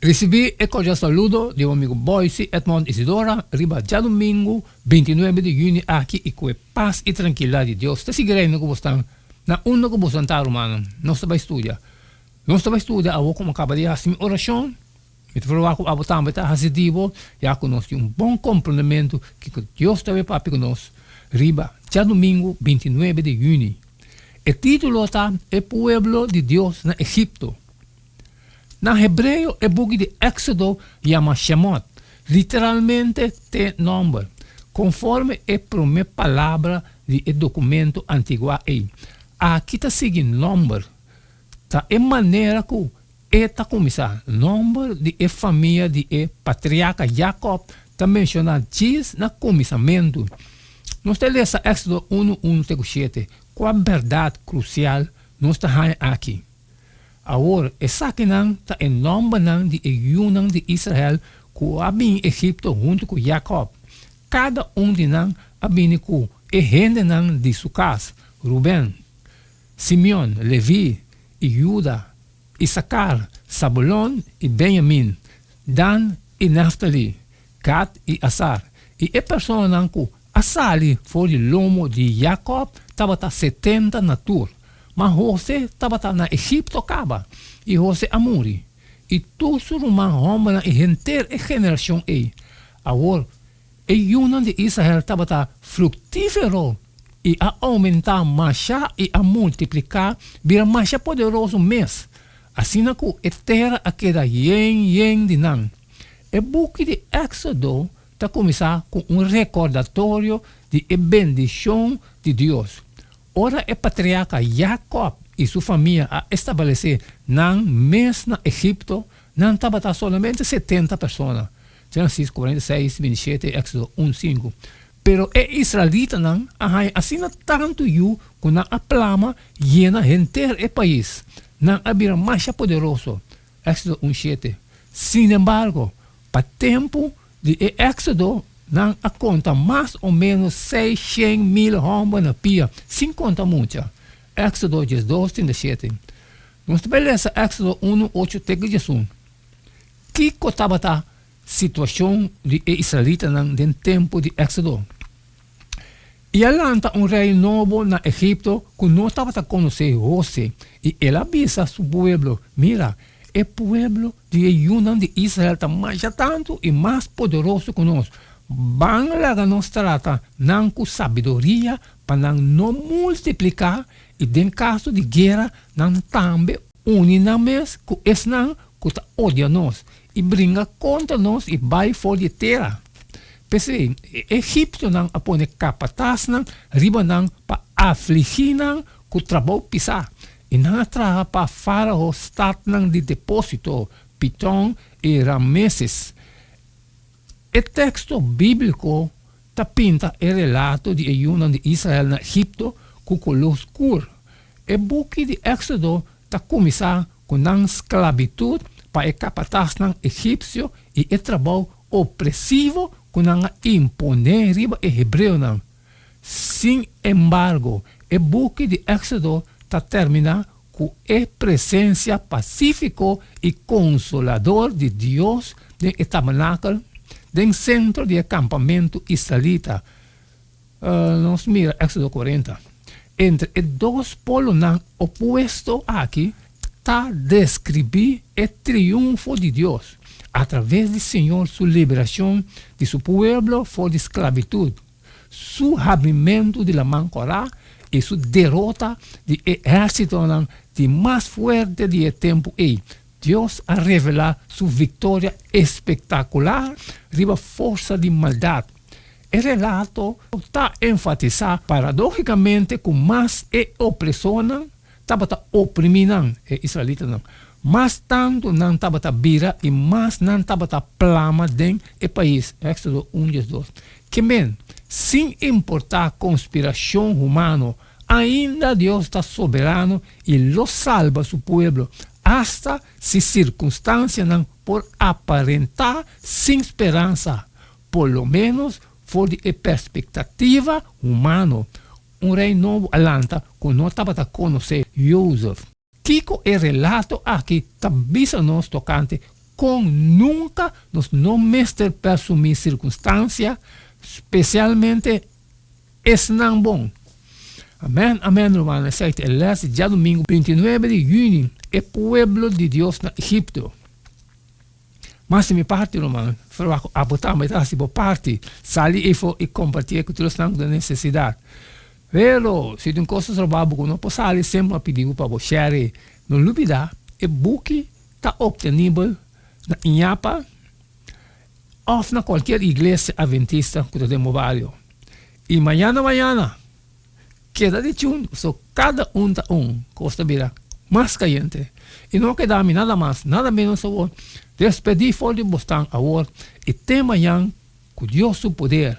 Risibí e kordial saludo di bo amigu Boyce Edmond Isidora riba djadumingu bintinuebe di yüni aki i ku e pas i trankilidat di Dios ta sigui reina ku bosnan na unda ku boso ta rumannan. Nos ta bai studia. Nos ta bai studia awor ku mi a kaba di hasi mi orashon. Mi ta proba ku abo tambe ta hasi di bo ya ku nos tin un bon komprondementu kiko Dios ta bai papia ku nos riba djadumingu bintinuebe di yüni. E título ta E Pueblo di Dios na Egipto. Na hebreo e buki di Éksodo yama Shemot, literalmente te nòmber, konforme e promé palabra di e dokumento antiguá ei. Aki ta sigui nòmber, ta e manera ku e ta kuminsá. Nòmber di e famia di e patriarka Jakòb ta menshoná djis na kuminsamentu. Nos ta lesa Éksodo unu, unu te ku shete. Kua bèrdat krusial nos ta haña aki? Awor, esakinan ta e nòmbernan di e yunan di Israel ku a bini Egipto huntu ku Jakòb. Kada un di nan a bini ku e hendenan di su kas, Ruben, Simeon, Levi i Juda, Isakar, Sabulon i Benjamin, Dan i Naftali, Gad i Asar. I e personanan ku a sali for di lomo di Jakòb tabata setenta na tur. Ma Hose tabata na Egipto kaba, i Hose a muri, i tur su ruman hòmbernan i henter e generashon ei. Awor, e yunan di Israel tabata fruktífero i a oumentá masha i a multipliká bira masha poderoso mes, asina ku e tera a keda yen yen di nan. E buki di Éksodo ta kuminsá ku un rekordatorio di e bendishon di Dios. Ora e patriarka Jakòb i su famia a establesé nan mes na Egipto, nan tabata solamente setenta persona, Génesis 46, 27 i Éksodo un, sinku. Pero e israelitanan a haña asina tantu yu ku nan a plama yena henter e pais. Nan a bira masha poderoso, Éksodo un, shete. Sinembargo, Pa tempu di e Éksodo, nan a konta mas o ménos seishen mil hòmber na pia, sin konta mucha. Éksodo diesdos, 37. Nos ta bai lesa Éksodo unu, ocho te ku diesun. Kiko tabata situashon di e israelitanan den tempu di Éksodo? I a lanta un rei nobo na Egipto ku no tabata konosé Hose, i el a bisa su pueblo, Mira, e pueblo di e yunan di Israel ta masha tantu i mas poderoso ku nos. Ban laga nos trata nan ku sabiduria pa nan no multipliká, i den kaso di guera nan tambe uni nan mes ku esnan ku ta odia nos i bringa kontra nos i bai for di e tera. P'esei, e egipsionan a pone kapatasnan riba nan pa afligí nan ku trabou pisá, i nan a traha pa Fárao statnan di depósito, Piton i Rameses. E teksto bíbliko ta pinta e relato di e yunan di Israel na Egipto ku koló skur. E buki di Éksodo ta kuminsá ku nan sklabitut pa e kapatasnan egipsio i e trabou opresivo ku nan a imponé riba e hebreonan. Sin embargo, e buki di Éksodo ta terminá ku e presensia pasífiko i konsolador di Dios den e tabernakel, den sentro di e kampamentu israelita. Nos mira Éksodo kuarenta. Entre e dos polonan opuesto aki ta deskribí e triunfo di Dios atraves di Señor su liberashon di su pueblo for di sklabitut, su habrimentu di Laman Kòrá i su derota di e ehérsitonan di mas fuerte di e tempu ei. Dios a revelá su viktoria espektakular riba forsa di maldat. E relato ta enfatisá paradóhikamente ku mas e opresornan tabata oprimí nan, e israelitanan, mas tantu nan tabata bira i mas nan tabata plama den e pais, Éksodo un diesdos. Ke men, sin importá konspirashon humano, ainda Dios ta soberano i lo salba su pueblo, asta si sirkunstansianan por aparentá sin speransa. Por lo ménos for di e perspektativa humano, un rei nobo a lanta ku no tabata konosé Jozef. Kiko e relato aki ta bisa nos tokante Dikon nunka nos no mester persumí sirkunstansia, spesialmente esnan bon? Amèn, amèn, rumannan, esei ta e lès di djadumingu 29 di yüni, E pueblo di Dios na Egipto. Mas di mi parti, ruman, ferwagt ku abo tambe ta hasi bo parti, sali efo i kompartié ku tur esnan ku ta nesesidat. Pero, si tin kos ta stroba bo ku no por sali, semper a pidi bo pa bo share. No lubidá, e buki ta optenibel na Iñapa òf na kualkier iglesia adventista ku ta den bo bario. I mañana mañana, keda di chun, so kada un ta un, kos ta bira mas kayente. I no keda mi nada mas, nada ménos awor. Despedí for di bosnan awor i te mañan ku Dios su poder.